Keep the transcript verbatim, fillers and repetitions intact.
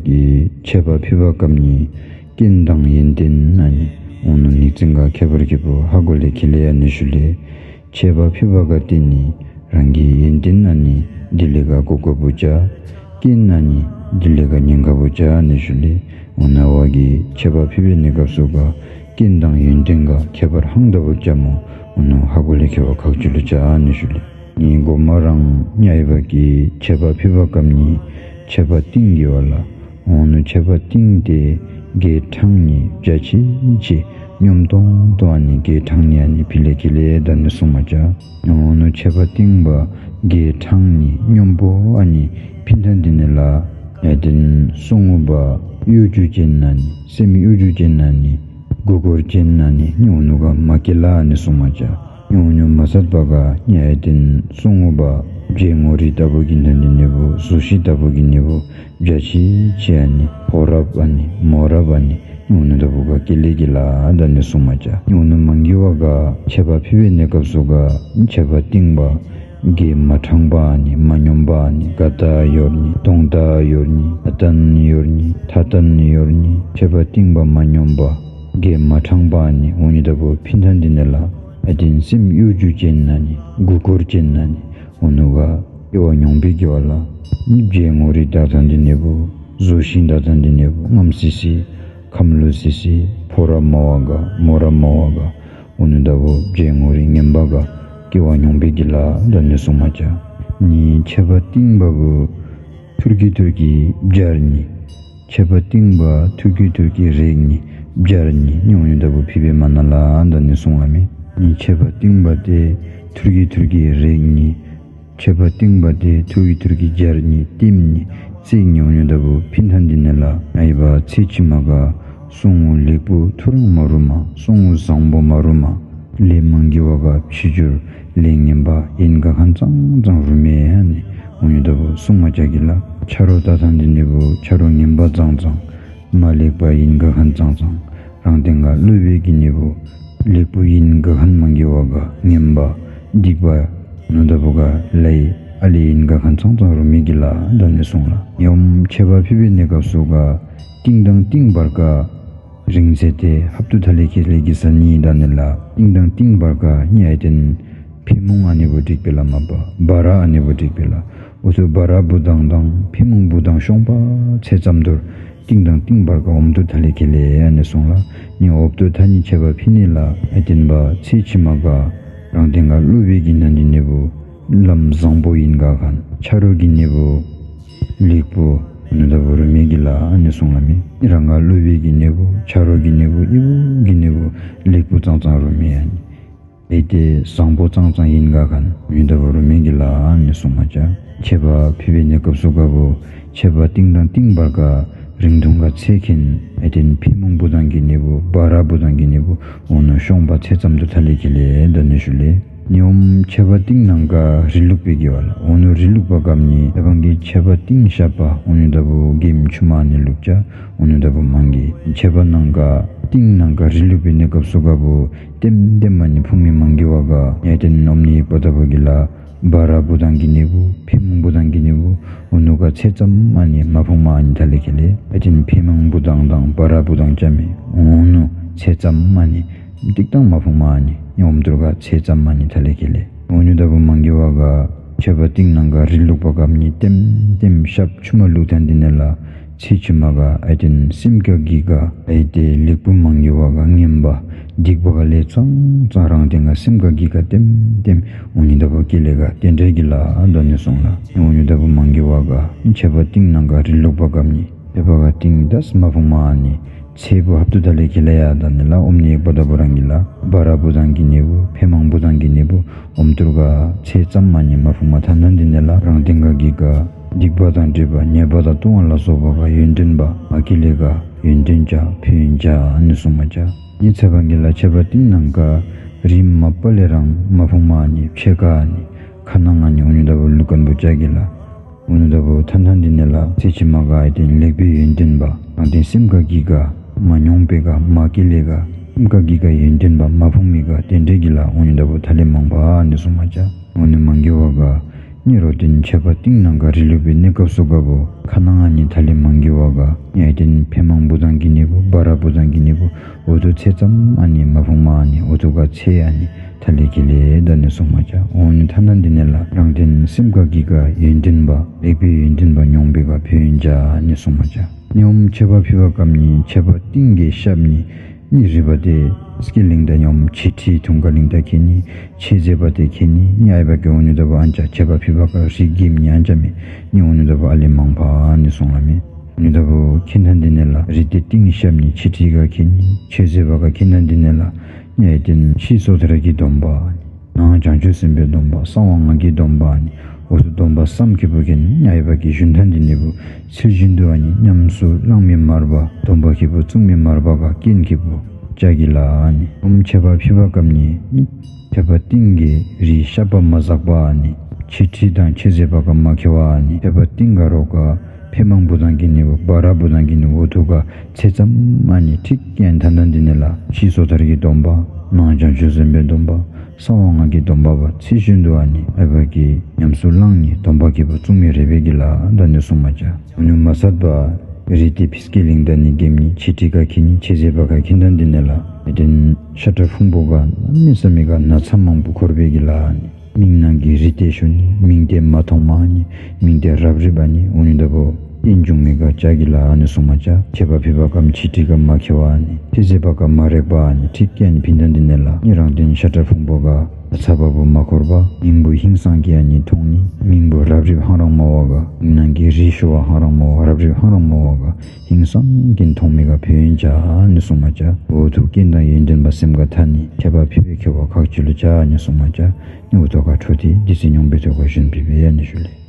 གིས་ཆད་པ་ཕུལ་བ་སྐབས་ནི་རྐྱེན་དང་ཡོན་ཏན་ཨ་ནི་འོ་ནུ་ཉིག་ཙིང་ག་ཁྱད་པར་གི་བུ་ཧ་གོ་ལེ་ཁེ་ལེ་ཨ་ནི་ཞུ་ལེ། ཆད་པ་ཕུལ་བ་ག་ཏེ་ནི་རང་གི་ཡོན་ཏན་ཨ་ནི་དེ་ལས་ག་གོ་དགོ་བུ་ཅ། རྐྱེན་ཨ་ནི་དེ་ལས་ག་ཉན་དགོ་བུ་ཅ་ཨ་ནི་ཞུ་ལེ། འོ་ན་བ་གིས་ཆད་པ་ཕུལ་བའི་གནས་སྐབས་སུ་ག་རྐྱེན་དང་ཡོན་ཏན་ག་ཁྱད་པར་ཧང་ད་བུ་ཅ་མོ་འོ་ནུ་ཧ་གོ་ལེ་ཁེ་བ་ཁག་ཆེ་ལུ་ཅ་ཨ་ནི་ཞུ་ལེ། ནི་གོ་མ་རང་ཉ་ཡི་བ་གིས་ཆད་པ་ཕུལ་བ་སྐབས་ནི་ཆད་པ་ཏིང་གི་བ་ལ་འོ་ནུ་ཆད་པ་ཏིང་ཏེ་གེ་ཕྲང་ནི་བྱ་ཆི་ཆི་སྙོམས་ཏོང་ཏོ་ཨ་ནི་གེ་ཕྲང་ནི་ཨ་ནི་ཕི་ལེ་ཁེ་ལེ་ད་ནི་སུང་མ་ཅ། འོ་ནུ་ཆད་པ་ཏིང་བ་གེ་ཕྲང་ནི་སྙོམས་པོ་ཨ་ནི་ཕིན་ཐང་དེ་ནི་ལ་ཨ་དེན་སུང་བ་གཡོ་སྒྱུ་ཅན་ཨ་ནི་སེམས་གཡོ་སྒྱུ་ཅན་ཨ་ནི་མགུ་སྐོར་ཅན་ཨ་ནི་ནི་འོ་ནུ་ག་མ་སྐྱེ་ལ་ཨ་ནི་སུང་མ་ཅ། ཉུང་ཉུང་མ་སད་པ་ག་ཉ་ཡ་དེན་སུང་བ་བྱེ་ངོ་རི་ལྟ་བུ་གི་ནང་དེ་ནི་བུ་གཟུགས་གཞི་ལྟ་བུ་གི་ནི་བུ་བྱ་ཆི་ཆི་ཨ་ནི་ཕོ་རབ་ཨ་ནི་མོ་རབ་ཨ་ནི་ཉུང་ཉུང་ལྟ་བུ་ག་སྐྱེ་ལེ་གི་ལ་ད་ནི་སུང་མ་ཅ། ཉུང་ཉུང་མང་གི་བ་ག་ཆད་པ་ཕུལ་བའི་གནས་སྐབས་སུ་ག་ཆད་པ་ཏིང་བ་གེ་མ་ཕྲང་པ་ཨ་ནི་མ་སྙོམས་པ་ཨ་ནི་ག་ད་ཡོར་ནི་དོང་ད་ཡོར་ནི་ད་ཏན་ཡོར་ནི་ཐ་ཏན་ཡོར་ནི་ཆད་པ་ཏིང་བ་མ་སྙོམས་པ་གེ་མ་ཕྲང་པ་ཨ་ནི་འོ་ནི་ལྟ་བུ་ཕིན་ཐང་དེ་ནི་ལ་ཨ་དེན་སེམས་གཡོ་སྒྱུ་ཅན་ཨ་ནི་མགུ་སྐོར་ཅན་ཨ་ནི་འོ་ནུ་ག་སྐྱེ་བ་མྱོང་པའི་གི་བ་ལ་ནི་བྱེ་ངོ་རི་ལྟ་ཐང་དེ་ནི་བུ་གཟུགས་གཞི་ལྟ་ཐང་དེ་ནི་བུ་རྔམ་སི་སི་ཁམས་ལུ་སི་སི་ཕོ་རབ་མོ་བ་ག་མོ་རབ་མོ་བ་ག་འོ་ནུ་ལྟ་བུ་བྱེ་ངོ་རི་ངན་པ་ག་སྐྱེ་བ་མྱོང་པའི་གི་ལ་ད་ནི་སུང་མ་ཅ། ནི་ཆད་པ་ཏིང་བ་བུ་ཐུར་གི་ཐུར་གི་སྦྱར་ནི། ཆད་པ་ཏིང་བ་ཐུར་གི་ཐུར་གི་རེག་ནི་སྦྱར་ནི་ཉུང་ཉུང་ལྟ་བུ་ཕི་བེ་མ་ན་ལ་ད་ནི་སུང་ལ་མེ། ནི་ཆད་པ་ཏིང་བ་ཏེ་ཐུར་གི་ཐུར་གི་རེག་ནི། ཆད་པ་ཏིང་བ་ཏེ་ཐུར་གི་ཐུར་གི་སྦྱར་ནི་ལྟེམ་ནི་བསྲེག་ནི་ཉུང་ཉུང་ལྟ་བུ་ཕིན་ཐང་དེ་ནི་ལ་ཨའི་བ་ཚེ་ཕྱི་མ་ག་སུང་ངུ་ལེགས་པོ་ཐུར་མ་རུ་མ་སུང་ངུ་བཟང་པོ་མ་རུ་མ་ལས་མང་གི་བ་ག་ཕྱི་འགྱུར་ལས་ངན་པ་ཡིན་ག་ཁན་ཙང་ཙང་རུ་མེ་ཨ་ནི་འོ་ནི་ལྟ་བུ་སུང་མ་ཅ་གི་ལ། ཆ་རོགས་ལྟ་ཐང་དེ་ནི་བུ་ཆ་རོགས་ངན་པ་ཙང་ཙང་མ་ལེགས་པ་ཡིན་ག་ཁན་ཙང་ཙང་རང་སྟེང་ག་བློ་བེ་གི་ནི་བུ་ལེགས་པོ་ཡིན་ག་ཁན་མང་གི་བ་ག་ངན་པ་སྡིག་པ་ནུ་ལྟ་བུ་ག་ལའི་ཨ་ལེ་ཡིན་ག་ཁན་ཙང་ཙང་རུ་མེ་གི་ལ་ད་ནི་སུང་ལ། ཡོམ་ཆད་པ་ཕི་བེ་གནས་སྐབས་སུ་ག་ཏིང་དང་ཏིང་བར་ག་རིང་ཚེ་ཏེ་ཧབ་ཏུ་ཐ་ལེ་ཁེ་ལེ་གི་ས་ནི་ད་ནི་ལ། ཏིང་དང་ཏིང་བར་ག་ཉ་ཡ་དེན་ཕེ་མུང་ཨ་ནི་བུ་དྲིག་པེ་ལ་མ་པ་བ་ར་ཨ་ནི་བུ་དྲིག་པེ་ལ། འུ་ཚུ་བ་ར་བུ་དང་དང་ཕེ་མུང་བུ་དང་ཤོང་པ་ཚེ་ཙམ་དུར་ཏིང་དང་ཏིང་བར་ག་འོམ་དུ་ཐ་ལེ་ཁེ་ལེ་ཨ་ནི་སུང་ལ། ནི་འོབ་ཏུ་ཐ་ནི་ཆད་པ་ཕི་ནི་ལ་ཨ་དེན་བ་ཚེ་ཕྱི་མ་ག་རང་སྟེང་ག་བློ་བེ་གི་ནང་གི་ནི་བུ་ལམ་བཟང་པོ་ཡིན་ག་ཁན་ཆ་རོགས་གི་ནི་བུ་ལེགས་པོ་ནུ་ལྟ་བུ་རུ་མེ་གི་ལ་ཨ་ནི་སུང་ལ་མེ། རང་ག་བློ་བེ་གི་ནི་བུ་ཆ་རོགས་གི་ནི་བུ་ཨི་བུ་གི་ནི་བུ་ལེགས་པོ་ཙང་ཙང་རུ་མེ་ཨ་ནི་ཨེ་ཏེ་བཟང་པོ་ཙང་ཙང་ཡིན་ག་ཁན་ནུ་ལྟ་བུ་རུ་མེ་གི་ལ་ཨ་ནི་སུང་མ་ཅ། ཆད་པ་ཕི་བེ་གནས་སྐབས་སུ་ག་བུ་ཆད་པ་ཏིང་དང་ཏིང་བར་ག་རིང་ཐུང་ག་ཚེ་ཁེན་ཨེ་དེན་ཕེ་མུང་བུ་དང་གི་ནི་བུ་བ་ར་བུ་དང་གི་ནི་བུ་འོ་ནུ་ཤོང་པ་ཚེ་ཙམ་དུ་ཐ་ལེ་ཁེ་ལེ་ད་ནི་ཞུ་ལེ། ནི་འོམ་ཆད་པ་ཏིང་ནང་ག་རི་ལུག་པེ་གི་བ་ལ། འོ་ནུ་རི་ལུག་པ་གམ་ནི་ད་བང་གི་ཆད་པ་ཏིང་ཤ་པ་འོ་ནུ་ལྟ་བུ་གེམ་ཆུ་མ་ནི་ལུག་ཅ། འོ་ནུ་ལྟ་བུ་མང་གི་ཆད་པ་ནང་ག་ཏིང་ནང་ག་རི་ལུག་པེ་གནས་སྐབས་སུ་ག་བུ་ལྟེམ་ལྟེམ་མ་ནི་ཕུང་མི་མང་གི་བ་ག་ཡ་དེན་ཨོམ་ནི་ཡིག་པ་ལྟ་བུ་གི་ལ། བ་ར་བུ་དང་གི་ནི་བུ་ཕེ་མུང་བུ་དང་གི་ནི་བུ་འོ་ནུ་ག་ཚེ་ཙམ་མ་ནི་མ་ཕུང་མ་ཨ་ནི་ཐ་ལེ་ཁེ་ལེ། ཨ་དེན་ཕེ་མུང་བུ་དང་དང་བ་ར་བུ་དང་ཅ་མེ། འོ་ནུ་ཚེ་ཙམ་མ་ནི་ཏིག་ཏང་མ་ཕུང་མ་ཨ་ནི་ཉོམ་དུར་ག་ཚེ་ཙམ་མ་ནི་ཐ་ལེ་ཁེ་ལེ། འོ་ནུ་ལྟ་བུ་མང་གི་བ་ག་ཆད་པ་ཏིང་ནང་ག་རི་ལུག་པ་གམ་ནི་ལྟེམ་ལྟེམ་ཤབ་ཆུ་མ་ལུག་ཐང་དེ་ནི་ལ། ཚེ་ཕྱི་མ་ག་ཨ་དེན་སེམས་ག་གི་ག་ཨ་དེ་ལེགས་པོ་མང་གི་བ་ག་ངན་པ་སྡིག་པ་ག་ལས་ཙང་ཙང་རང་སྟེང་ག་སེམས་ག་གི་ག་ལྟེམ་ལྟེམ་འོ་ནི་ལྟ་བུ་ཁེ་ལེ་ག་དེན་དྲེ་གི་ལ་ད་ནི་སོང་ལ། འོ་ནི་ལྟ་བུ་མང་གི་བ་ག་ཆད་པ་ཏིང་ནང་ག་རི་ལུག་པ་གམ་ནི་ཆད་པ་ག་ཏིང་དས་མ་ཕུང་མ་ཨ་ནི་ཚེ་བུ་ཧབ་ཏུ་ད་ལེ་ཁེ་ལེ་ཡ་ད་ནི་ལ་ཨོམ་ནི་ཡིག་པ་ལྟ་བུ་རང་གི་ལ་བ་ར་བུ་དང་གི་ནི་བུ་ཕེ་མང་བུ་དང་གི་ནི་བུ་ཨོམ་ཏུར་ག་ཚེ་ཙམ་མ་ནི་མ་ཕུང་མ་ཐ་ན་དེ་ནི་ལ་རང་སྟེང་ག་གི་ག་སྡིག་པ་དང་སྒྲིབ་པ་ཉེས་པ་དང་ལྟུང་བ་ལ་སོགས་པ་ག་ཡོན་ཏན་པ་མ་སྐྱེ་ལེ་ག་ཡོན་ཏན་ཅ་ཕན་ཡོན་ཅ་ཨ་ནི་སོང་མ་ཅ། ནི་ཚེ་བ་གི་ལ་ཆད་པ་ཏིང་ནང་ག་རི་མ་པ་ལེ་རང་མ་ཕུང་མ་ཨ་ནི་ཕྱེད་ཀ་ཨ་ནི་ཁ་ནང་ཨ་ནི་འོ་ནི་ལྟ་བུ་ལུག་ཁན་བུ་ཅ་གི་ལ། འོ་ནི་ལྟ་བུ་ཐ་ན་དེ་ནི་ལ་ཚེ་ཕྱི་མ་ག་ཨ་དེན་ལེགས་པའི་ཡོན་ཏན་པ་རང་སྟེང་སེམས་ག་གི་ག་མ་མྱོང་པེ་ག་མ་སྐྱེ་ལེ་ག་སེམས་ག་གི་ག་ཡོན་ཏན་པ་མ་ཕུང་མི་ག་དེན་དྲེ་གི་ལ་འོ་ནི་ལྟ་བུ་ཐ་ལེ་མང་པ་ཨ་ནི་སོང་མ་ཅ། འོ་ནི་མང་གི་བ་ག་ ནི་རོ་ཏེན་ཆད་པ་ཏིང་ནང་ག་རི་ལུ་སྦེ་གནས་སྐབས་སུ་ག་བུ་ཁ་ནང་ཨ་ནི་ཐ་ལི་མང་གི་བ་ག་ནི་ཨའི་ཏེན་ཕེ་མང་བུ་ཛང་གི་ནི་བུ་བ་ར་བུ་ཛང་གི་ནི་བུ་འོ་ཐུ་ཚེ་ཙམ་ཨ་ནི་མ་ཕུང་མ་ཨ་ནི་འོ་ཐུ་ག་ཚེ་ཨ་ནི་ཐ་ལི་གི་ལེ་ད་ནི་གསུང་མ་ཅ། འོ་ནི་ཐ་ན་འདི་ནི་ལ་རང་ཏེན་སེམས་ག་གི་ག་ཡོན་ཏན་བ་ལེགས་པའི་ཡོན་ཏན་བ་མྱོང་པའི་ག་ཕན་ཡོན་ཅ་ཨ་ནི་གསུང་མ་ཅ། ནི་ཨོམ་ཆད་པ་ཕི་བ་ཀམ་ནི་ཆད་པ་ཏིང་གི་ཤབ་ནི་ནི་རི་བ་ཏེ་སྐེ་ལིང་ད་ཉོམ་ཆེ་ཁྲི་ཐུང་ག་ལིང་ད་ཁེ་ནི་ཆེ་ཟེ་བ་ཏེ་ཁེ་ནི་ནི་ཨའི་བ་གི་འོ་ནུ་ད་བ་ཨན་ཅ་ཆད་པ་ཕི་བ་ཀ་རི་གིམ་ནི་ཨན་ཅ་མེ། ནི་འོ་ནུ་ད་བ་ཨ་ལི་མང་ཕ་ནི་གསུང་ལ་མེ། འོ་ནུ་ད་བུ་ཁེ་ན་འདི་ནི་ལ་རི་ཏེ་ཏིང་ཤབ་ནི་ཆེ་ཁྲི་ག་ཁེ་ནི་ཆེ་ཟེ་བ་ག་ཁེ་ན་འདི་ནི་ལ་ནི་ཨའི་ཏེན་ཕྱི་སོ་ཐར་གྱི་སྡོམ་པ་ནང་བྱང་ཆུབ་སེམས་དཔའི་སྡོམ་པ་གསང་བ་ལྔ་གི་སྡོམ་པ་ནི་འོ་ཐུ་སྡོམ་པ་བསམ་ཁེ་བུ་ཁེ་ནི་ཨའི་བ་གི་ཞུན་ཐ་འདི་ནི་བུ་ཚིལ་བཞིན་དུ་ཨ་ནི་ཉམས་སུ་བླང་མི་མར་བ་སྡོམ་པ་ཁེ་བུ་བཙུགས་མི་མར་བ་ག་རྐྱེན་ཁེ་བུ་ཅ་གི་ལ་ཨ་ནི་ཨོམ་ཆད་པ་ཕི་བ་ཀམ་ནི་ཆད་པ་ཏིང་གི་རི་ཤབ་པ་མ་ཟག་པ་ཨ་ནི་ཆེ་ཁྲི་དང་ཆེ་ཟེ་བ་ཀ་མ་ཁེ་བ་ཨ་ནི་ཆད་པ་ཏིང་ག་རོ་ག་ཕེ་མང་བུ་ཛང་གི་ནི་བུ་བ་ར་བུ་ཛང་གི་ནི་བུ་འོ་ཐུ་ག་ཚེ་ཙམ་ཨ་ནི་ཁྲིག་ཀྱང་ཐ་ན་འདི་ནི་ལ་ཕྱི་སོ་ཐར་གྱི་སྡོམ་པ་ནང་བྱང་ཆུབ་སེམས་དཔའི་སྡོམ་པ་གསང་བ་ལྔ་གི་སྡོམ་པ་བ་ཚིལ་བཞིན་དུ་ཨ་ནི་ཨའི་བ་གི་ཉམས་སུ་བླང་ནི་སྡོམ་པ་ཁེ་བུ་བཙུགས་མི་རེ་བེ་གི་ལ་ད་ནི་གསུང་མ་ཅ། འོ་ནུ་མ་ཚད་པ་རི་ཏེ་ཕི་སྐེ་ལིང་ད་ནི་གེམ་ནི་ཆེ་ཁྲི་ག་ཁེ་ནི་ཆེ་ཟེ་བ་ག་ཁེ་ན་འདི་ནི་ལ་ཨའི་ཏེན་ཤ་ཏྲ་ཕུང་པོ་ག་གནམ་མེད་ས་མེད་ག་ན་ཚ་མང་པོ་འཁོར་བེ་གི་ལ་ཨ་ནི་མིག་ནང་གི་རི་ཏེ་ཤོ་ནི་མིང་ཏེ་མ་མཐོང་མ་ཨ་ནི་མིང་ཏེ་རབ་རིབ་ཨ་ནི་འོ་ནུ་ད་བུ་རྐྱེན་བྱུང་མི་ག་ཅ་གི་ལ་ཨ་ནི་གསུང་མ་ཅ། ཆད་པ་ཕི་བ་ཀམ་ཆེ་ཁྲི་ག་མ་ཁེ་བ་ཨ་ནི་ཆེ་ཟེ་བ་ག་མ་རེག་པ་ཨ་ནི་ཁྲིག་ཀྱང་ཕི་ན་འདི་ནི་ལ་ནི་རང་ཏེན་ཤ་ཏྲ་ཕུང་པོ་ག་ཚ་བ་བུ་མ་འཁོར་བ་མིང་བུ་ཧིང་སང་གི་ཨ་ནི་མཐོང་ནི་མིང་བུ་རབ་རིབ་ཧང་རང་མ་བ་ག་མིང་ནང་གི་རི་ཤོ་བ་ཧང་རང་མ་བ་རབ་རིབ་ཧང་རང་མ་བ་ག་ཧིང་སང་གི་མཐོང་མི་ག་ཕན་ཡོན་ཅ་ཨ་ནི་གསུང་མ་ཅ། འོ་ཐུ་རྐྱེན་དང་ཡོན་ཏན་བ་སེམས་ག་ཐ་ནི་ཆད་པ་ཕི་བེ་ཁེ་བ་ཁག་ཆེ་ལུ་ཅ་ཨ་ནི་གསུང་མ་ཅ། ནི་འོ་ཐུ་ག་འཕྲོ་ཏེ་འདི་ཚེ་སྙོམས་པའི་ཐོག་ག་ཞུན་ཕི་བེ་ཨ་ནི་ཞུ་ལེ།